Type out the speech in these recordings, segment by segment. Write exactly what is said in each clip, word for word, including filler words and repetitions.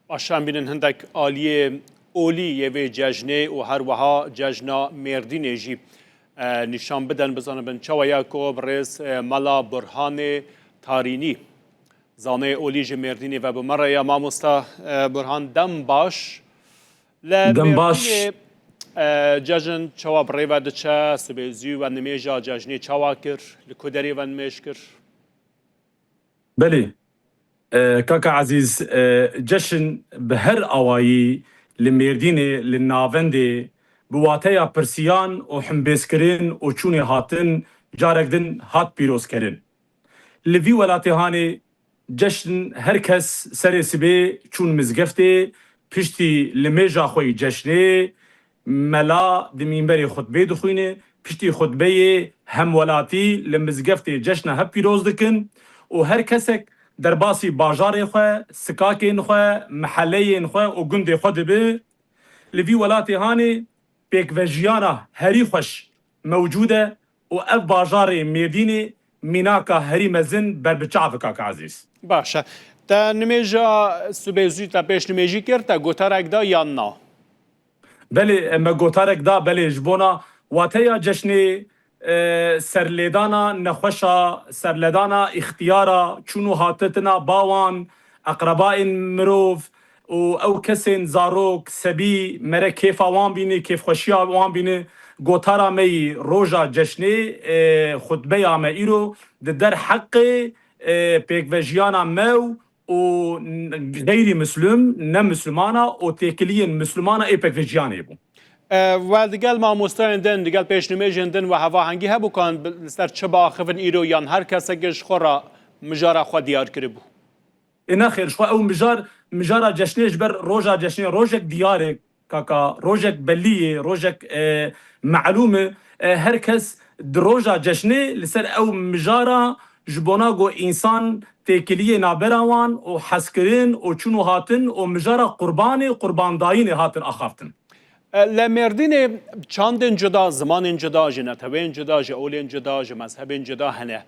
Baş, em bînin hindek aliyê olî yê vê cejnê û her wiha cejna Mêrdînê jî, e, nîşan bidin, bizanibin çawa ya ku birêz, e, Mela Burhanê Tarînî, zaneyê olî ji Mêrdînê ve bi me re ya. Mamosta, e, Burhan, dem baş. Li Dem baş. Mêrdînê, e, cejn çawa bi rê ve diçe? Sibê zû we nimêja cejnê çawa kir? Li ku derê ve nimêj kir? Belê. E, kaka Ezîz, e, cejn bi her awayî li Mêrdînê, li navendê, bi wateya pirsiyan û himbêzkirin û çûnê hatin carek din hat pîrozkirin. Li vî welatê hanê cejn her kes serê sibê çûn mizgeftê, piştî limêja xwe yî cejnê, mela di mînberê xutbê dixwîne, piştî xutbeyê hemwelatî li mizgeftê cejna hev pîroz dikin û her kesek derbasî bajarê xwe, sikakên xwe, meheleyên xwe û gundê xwe dibe. Li vî welatê hanê pêkvejiyana herî xweş mewcûd e û ev bajarê Mêrdînê mînaka herî mezin berbiçav e, kaka Ezîz. Baş e. Te nimêja sibê zû te pêşnimêjî kir, te gotarek da yan na? Belê, me gotarek da, belê, ji bona wateya cejnê, e, serlêdana nexweşa, serlêdana îxtiyara, çûn û hatitina bawan, eqrebayên mirov û ew kesên zarok, sebî, mere kêfa wan bîne, kêfxweşiya wan bîne. Gotara me yî roja cejnê, e, xutbeya me îro di der heqê, e, pêkvejiyana me û û n-, xeyrî misilm, ne misilmana û têkiliyên misilmana ê pêkvejiyanê bû. E, we digel mamostayên din, digel pêşnimêjên din we hevahengî hebû kan bi-, li ser çi biaxivin îro yan her kesek ji xwe re mijara xwe diyar kiribû? Ê nexêr, ji xwe ew mijar, mijara cejnê ji ber roja cejnê, rojek diyar e, kaka, rojek bellî ye, rojek, e, melûm e. E, her kes di roja cejnê li ser ew mijara ji bona ku însan têkiliyê navbera wan û hezkirin û çûn û hatin û mijara qurbanê, qurbandayînê hatin axaftin. E, li Mêrdînê çandên cuda, zimanên cuda, ji neteweyên cuda, ji olên cuda, ji mezhebên cuda hene.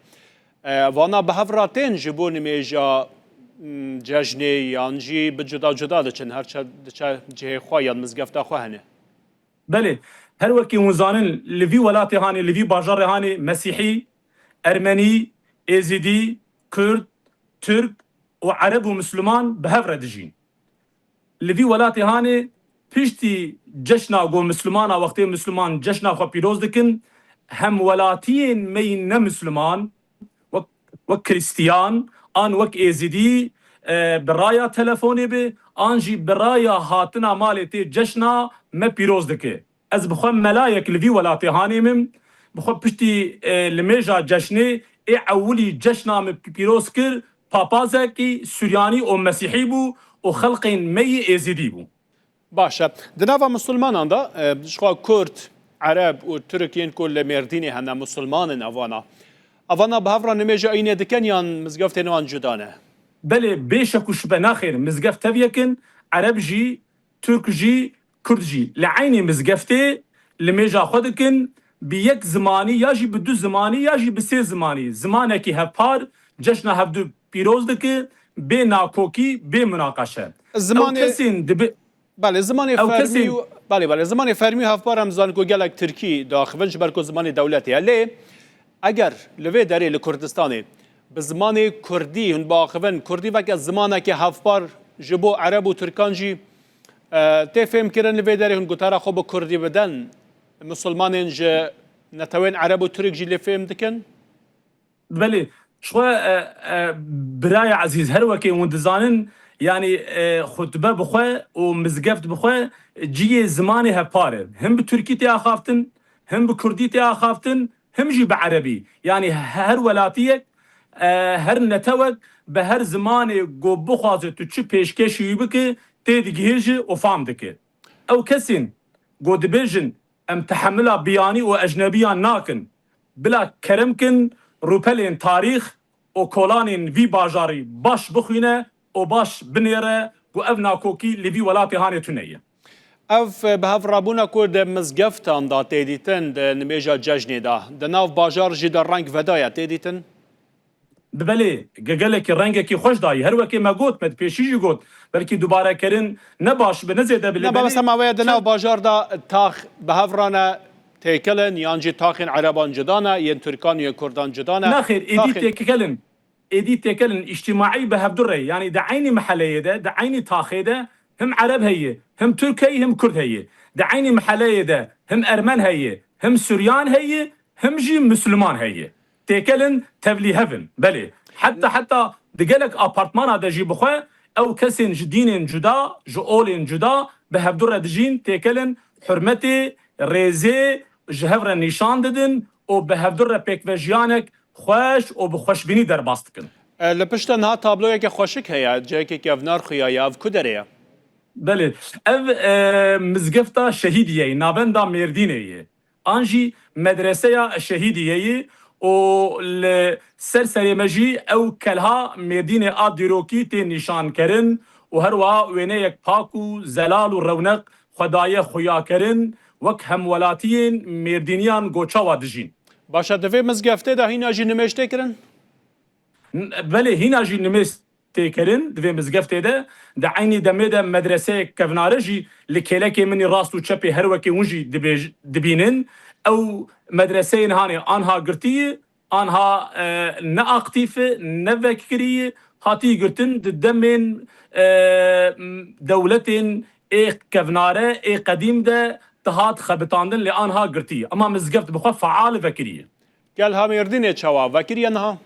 E, vana bi hev re tên ji bo nimêja, m, cejnê yan jî bi cuda cuda diçin, her çi diçe cihê xwe yan mizgefta xwe hene. Belê, her wekî hûn zanin, li vî welatê hanê, li vî bajarê hanê Mesîhî, Ermenî, Êzidî, Kurd, Tirk û Ereb û Misliman bi hev re dijîn. Li vî welatê hanê piştî cejna ku Mislimana wextê Misliman cejna xwe pîroz dikin, hemwelatiyên me yî ne Misliman, wek, wek Kristiyan an wek Êzidî, e, bi raya telefonê be, an jî bi raya hatina malê tê cejna me pîroz dike. Ez bi xwe melayek li vî welatê hanê me, bi xwe piştî, e, limêja cejnê ê ewilî cejna me pî-, pîroz kir, papazekî Suryanî û Mesîhî bû û xelqên me yî Êzidî bû. Baş e. Di nava Misilmanan de, e, ji xwe Kurd, Ereb û Tirk yên ku li Mêrdînê hene, Misilman in evana. Evana bi hev re nimêja înê dikin yan mizgeftên wan cuda ne? Belê, bê şek û şibe, naxêr, mizgeft tev yek in, Ereb jî, Tirk jî, Kurd jî. Li eynî mizgeftê limêja xwe dikin, bi yek zimanî ya jî bi du zimanî ya jî bi sê zimanî. Zimanekî hevpar cejna hevdu pîroz dike, bê nakokî, bê munaqeşe. Zimanê Ew kesên dibi-, Belê, zimanê Ew fermî kesên û, belê, belê, zimanê fermî û hevpar em zanin ku gelek tirkî diaxivin, ji ber ku zimanê dewletê ye. Lê eger li vê derê li Kurdistanê bi zimanê kurdî hûn biaxivin, kurdî weke zimaneke hevpar ji bo ereb û tirkan jî, e, tê fêhmkirin, li vê derê hûn gotara xwe bi kurdî bidin, misilmanên ji netewên ereb û tirk jî lê fêm dikin? Belê, ji xwe, e, e, birayê ezîz, her wekê hûn dizanin, yanî, e, xutbe bi xwe û mizgeft bi xwe cihê zimanê hevpar e. Him bi tirkî tê axaftin, him bi kurdî tê axaftin, him jî bi erebî. Yanî her welatiyek, e, her netewek bi her zimanê ku bixwaze tu çi pêşkêşî wî bike, tê digihêje û fam dike. Ew kesên ku dibêjin, em tehemila biyanî û ecnebiyan nakin. Bila kerem kin, rûpelên tarîx û kolanên vî bajarî baş bixwîne û baş binêre ku ev nakokî li vî welatê hanê tune ye. Ev, e, bi hev rabûna ku di mizgeftan de tê dîtin, di nimêja cejnê de, di nav bajar jî de reng vedaye tê dîtin? Belê, ge-, gelekî rengekî xweş dayî. Her wekê me got, me di pêşî jî got, Belkî dubarekirin ne baş bi, ne zêde bi, lê Ne, belê bes hema wê di çend nav bajar de tax bi hev re ne têkil in, yan jî taxên Ereban cuda ne, yên Tirkan û yên Kurdan cuda ne. Naxêr, êdî Taxên têkil in. Êdî têkil in, îctîmaî bi hevdu re. Yanî di eynî meheleyê de, di eynî taxê de him Ereb heye, him Tirk heye, him Kurd heye. Di eynî meheleyê de him Ermen heye, him Suryan heye, him jî Misliman heye. Têkil in, tevlîhev in. Belê. Heta, heta di gelek apartmana de jî bixwe ew kesên ji dînên cuda, ji olên cuda bi hevdu re dijîn, têkil in, hurmetê, rêzê ji hev re nîşan didin û bi hevdu re pêkvejiyanek xweş û bi xweşbînî derbas dikin. E, li pişta niha tabloyeke xweşik heye, cihekî kevnar xuya ye, ev ku derê ye? Belê, ev, e, mizgefta Şehîdiyê ye, navenda Mêrdînê ye. An jî medreseya Şehîdiyê ye û li ser serê me jî ew kelha Mêrdînê a dîrokî tê nîşankirin û her wiha wêneyek pak û zelal û rewneq xwe daye xuyakirin, wek hemwelatiyên Mêrdîniyan go çawa dijîn. Baş e, di vê mizgeftê de hîna jî nimêj tê kirin? N-, belê, hîna jî nimêj tê kirin di vê mizgeftê de. Di eynî demê de medreseyek kevnare jî li kêlekê min î rast û çepê her wekê hûn jî dibêj-, dibînin. Ew medreseyên hanê anha girtî ye, anha, e, ne aktîf e, ne vekirî ye, hatî girtin di demên, e, dewletên ê kevnare, ê qedîm de dihat xebitandin, lê anha girtî ye. Ema mizgeft bi xwe feal vekirî ye. Gel ha Mêrdînê çawa? Vekiriye niha?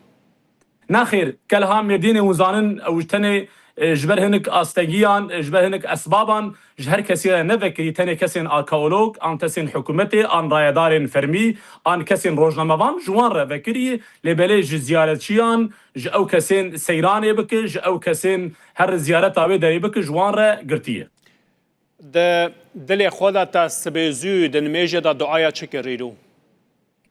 Naxêr, kelha Mêrdînê hûn zanin, ew ji tenê, e, ji ber hinek astengiyan, e, ji ber hinek esbaban ji her kesî re nevekirî, tenê kesên arkeolog, an kesên hikûmetê, an rayedarên fermî, an kesên rojnamevan ji wan re vekirî, lê belê ji ziyaretçiyan, ji ew kesên seyranê bike, ji ew kesên her ziyareta wê derê bike, ji wan re girtiye. Di dilê xwe de te sibê zû di nimêjê de duaya çi kirî rû?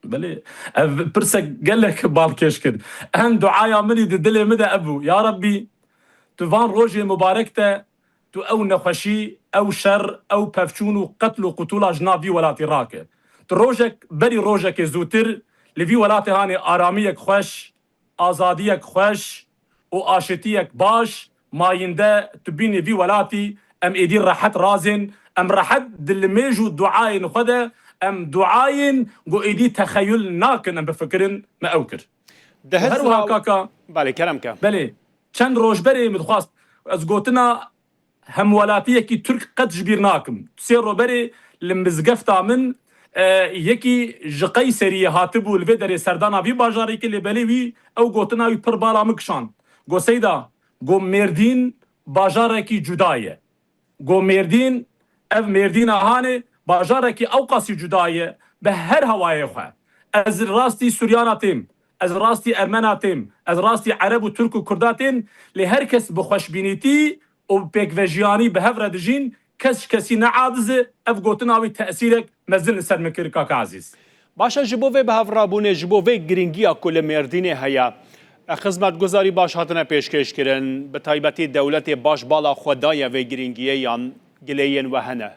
Belê, ev pirsek gelek balkêş kir. Em duaya min î di dilê min de ev bû. Ya Rebbî, tu van rojê mubarek de, tu ew nexweşî, ew şer, ew pevçûn û qetl û qutûla ji nav vî welatî rake. Tu rojek berî rojekê zûtir li vî welatê hanê aramiyek xweş, azadiyek xweş û aşitiyek baş mayînde tu bînî vî welatî, em êdî rehet razên, em rehet di limêj û duayên xwe de, em duayên ku êdî texeyul nakin, em bifikirin, me ew kir. Di Her wiha hizra kaka, Belê, kerem ke. Belê, çend roj berê min dixwast, ez gotina hemwelatiyekî Tirk qet ji bîr nakim. Sê ro berê li mizgefta min, e, yekî ji Qeyseriyê hatibû, li vê derê serdana vî bajarê kir, lê belê wî ew gotina wî pir bala min kişand. Go, Seyda, go, Mêrdîn bajarekî cuda ye. Go, Mêrdîn, ev Mêrdîna hanê, bajarekî ewqasî cuda ye, bi her hewayê xwe. Ez rastî Suryana têm, ez rastî Ermena têm, ez rastî Ereb û Tirk û Kurda têm, lê her kes bi xweşbînîtî û bi pêkvejiyanî bi hev re dijîn, kes ji kesî ne aciz e, ev gotina wî tesîrek mezin li ser min kir, kaka Ezîz. Baş e, ji bo vê bi hev rabûnê, ji bo vê girîngiya ku li Mêrdînê heye, e, xizmetguzarî baş hatine pêşkêş kirin, bi taybetî dewletê baş bala xwe daye vê girîngiyê yan gileyên we hene?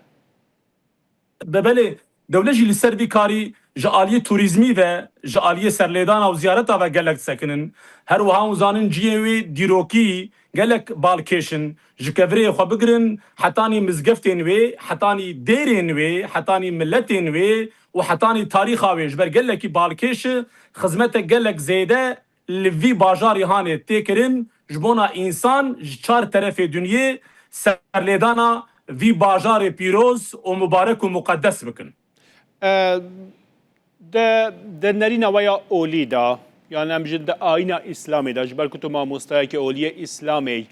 Be belê, dewlet jî li ser vî karî ji aliyê turîzmî ve, ji aliyê serlêdana û ziyareta ve gelek disekinin. Her wiha hûn zanin cihê wê dîrokî gelek balkêş in. Ji kevirê xwe bigirin, hetanî mizgeftên wê, hetanî dêrên wê, hetanî miletên wê û hetanî tarîxa wê ji ber gelekî balkêş e, xizmetek gelek zêde li vî bajarî hanê tê kirin, ji bona însan ji çar terefê dinyê serlêdana vî bajarê pîroz û mubarek û muqedes bikin. E, di, di nerîna we ya olî de, yani em jî di ayîna Îslamê de, ji ber ku tu mamostayekî olî yê Îslamê,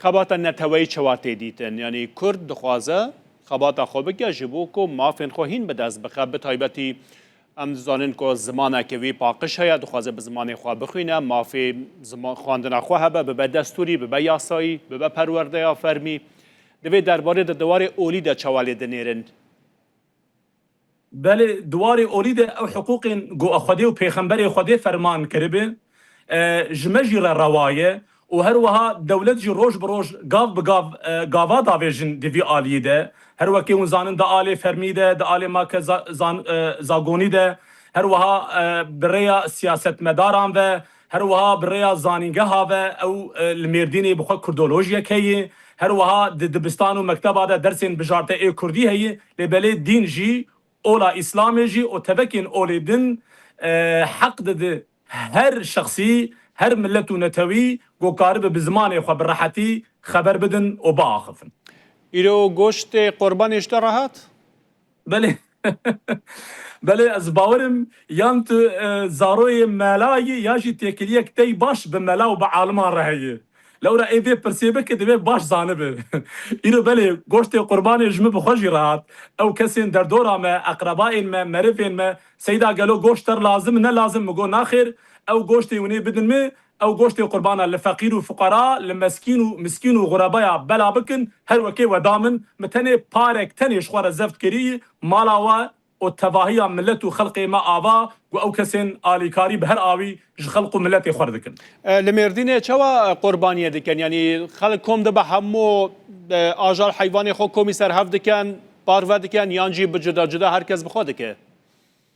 xebata neteweyî çawa tê dîtin? Yani Kurd dixwaze xebata xwe bike ji bo ku mafên xwe hîn bi dest bixe, bi taybetî Em dizanin ku zimaneke wî paqij heye, dixwaze bi zimanê xwe bixwîne, mafê zima-, xwendina xwe hebe, bibe destûrî, bibe yasayî, bibe perwerdeya fermî. Di vê derbarê de di warê olî de çawa lê dinêrin? Belê, di warê olî de ew hiqûqên ku Xwedê û Pêxemberê Xwedê ferman kiribe, e, ji me jî re rewa ye û her wiha dewlet jî roj bi roj, gav bi gav, e, gava davêjin di vî aliyê de. Her wekê hûn zanin di alê fermî de, di alê make za-, zan-, e, zagonî de, her wiha, e, bi rêya siyasetmedaran ve, her wiha bi rêya zanîngeha ve ew, e, li Mêrdînê bi xwe kurdolojiyek heye. Her wiha di dibistan û mekteba de dersên bijarte ê kurdî heye, lê belê dîn jî, ola Îslamê jî û tevekên olê din, e, heq dide her şexsî, her milet û netewî ku karibe bi zimanê xwe bi rehetî xeber bidin û biaxifin. Îro goştê qurbanê ji te re hat? Belê. Belê, ez bawerim yan tu, e, zaroyê mela yî, ya jî têkiliyek te yî baş bi mela û bi aliman re heye. Lewra ê vê pirsê bike, divê baş zanibe. Îro belê, goştê qurbanê ji min bi xwe jî re hat. Ew kesên derdora me, eqrebayên me, merivên me, Seyda, gelo goşt te re lazim e, ne lazim? Min got, naxêr, ew goştê hûn ê bidin min, ew goştê qurbana li feqîr û fuqara, li meskîn û miskîn û xurebaya bela bikin, her wekê we da min. Min tenê parek tenê ji xwe re zeft kirî, mala we û tevahiya milet û xelqê me ava, ku ew kesên alîkarî bi her awî ji xelq û miletê xwe re dikin. E, li Mêrdînê çawa, e, qurbaniyê dikin? Yanî xelk kom dibe hemû, e, ajal heywanê xwe komî ser hev dikin, parve dikin, yan jî bi cuda cuda her kes bi xwe dike?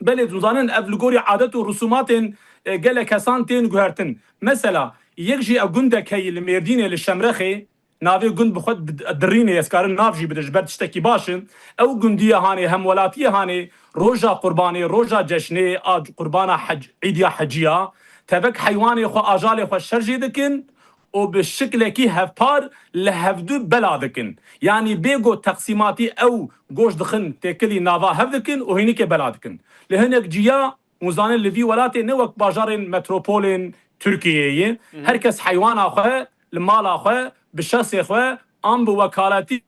Belê, dizanin ev li gorî adet û rûsûmatên, e, gelek kesan tên guhertin. Mesela, yek jî ew gundek heye li Mêrdînê, li Şemrexê, navê gund bi xwe di-, dirînê, ez karim nav jî bide, ji ber tiştekî baş in. Ew gundiye hanê, hemwelatiyê hanê, roja qurbanê, roja ceşnê a qurbana hec-, îdiya heciya, tevek heywanê xwe, ajalê xwe şerjê dikin û bi şiklekî hevpar li hevdu bela dikin. Yanî bê got teqsîmatî ew goşt dixin, têkilî nava hev dikin û hînikê bela dikin. Li hinek ciya, hûn zanin, li vî welatê ne wek bajarên metropolên Tirkiyeyê ye. Hı hı. Her kes heywana xwe li mala xwe, bi şexsê xwe an bi wekaletî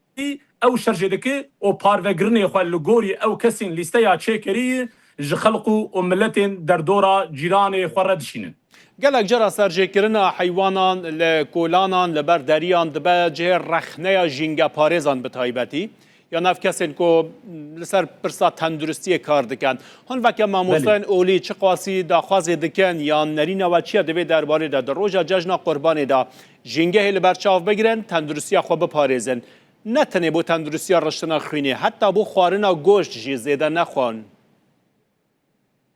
ew şerjê dike û parvekirinê xwe li gorî ew kesên lîsteya çêkirî ji xelq û, û miletên derdora cîranê xwe re dişînin. Gelek cara serjêkirina heywanan li kolanan, li ber deriyan dibe cihê rexneya jîngeparêzan bi taybetî. Yan ev kesên ku li ser pirsa tenduristiyê kar dikin. Hûn weke mamosteyên Belê. olî çiqasî daxwazê dikin yan nerîna we çi ye di vê derbarê de, di roja cejna Qurbanê de jîngehê li ber çav bigirin, tenduristiya xwe biparêzin? Ne tenê bo tenduristiya riştina xwînê, heta bo xwarina goşt jî zêde nexwin.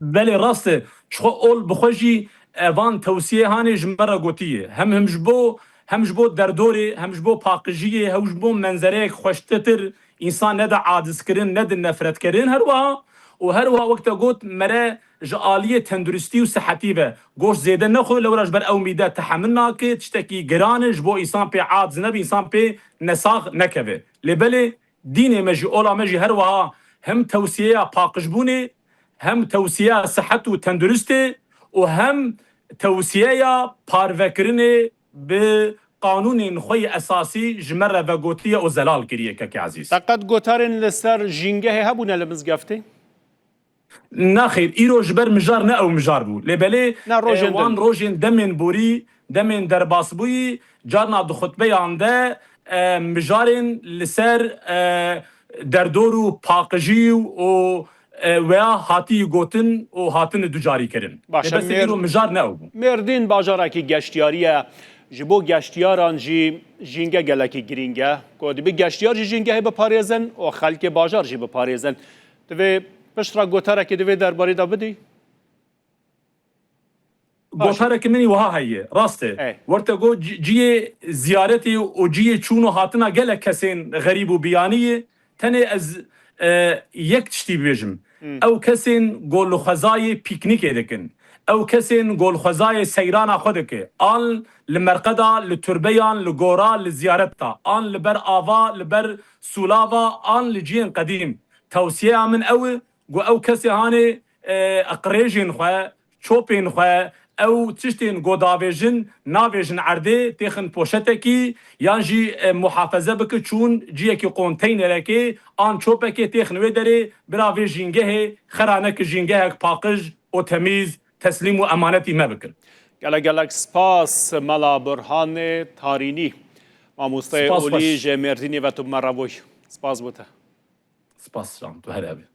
Belê, rast e. Ji xwe ol bi xwe jî, e, van tewsiyê hanê ji me re gotiye. Hem, hem ji bo, hem ji bo derdorê, hem ji bo paqijiyê, hem ji bo menzereyek xweştir, însan nede acizkirin, nede nefretkirin. Her wiha û her wiha wek te got, mere ji aliyê tenduristî û sihetî ve goşt zêde nexwe, lewra ji ber ew mîde tehemil nake, tiştekî giran e, ji bo însan pê aciz nebe, însan pê nesax nekeve. Lê belê, dînê me jî, ola me jî her wiha hem tewsiyeya paqijbûnê, hem tewsiyeya sihet û tenduristê û hem tewsiyeya parvekirinê bi qanûnên xwe yê esasî ji me re vegotiye û zelal kiriye, kekê ezîz. Te qet gotarên li ser jîngehê hebûne li mizgeftê? Naxêr, îro ji ber mijar ne ew mijar bû. Lê belê, Ne, rojên e, wan din. rojên demên borî, demên derbasbûyî, carna di xutbeyan de, e, mijarên li ser, e, derdor û paqijî û, e, weya hatî gotin û hatine ducarî kirin. Baş Lê e, bes Mêr-, îro mijar ne ew bû. Mêrdîn bajarekî geştiyarî ye. Ji bo geştiyaran jî jînge gelekî girîng e. Ku dibî geştiyar jî jîngehê biparêzin û xelkê bajar jî biparêzin. Divê piştre gotarekê di vê derbarê de bidî? Baş e. Gotareke min ê wiha heye, rast e. Ê. Werte got, ci-, ciyê ziyaretê û ciyê çûn û hatina gelek kesên xerîb û biyanî ye. Tenê ez, e, yek tiştî bibêjim. Hmm. Ew kesên ku li xwezayê pîknîkê dikin. Ew kesên ku li xwezayê seyrana xwe dike. An li merqeda, li turbeyan, li gora, li ziyareta. An li ber ava, li ber sûlava, an li ciyên qedîm. Tewsiyeya min ew e, ku ew kesê hanê, e, qirêjên xwe, çopên xwe, ew tiştên ku davêjin, navêjin erdê, têxin poşetekî, yan jî, e, muhafaze bike çûn ciyekî konteynerekê, an çopekê têxin wê derê, bira vê jîngehê xera neke jîngehek paqij û temîz, teslîm û emanetî me bikin. Gelek gelek spas Mela Burhanê Tarînî. Mamosteyê Spas olî baş. ji Mêrdînê ve tu bi me re bûyî. Spas bo te. Spas can, tu her hebî.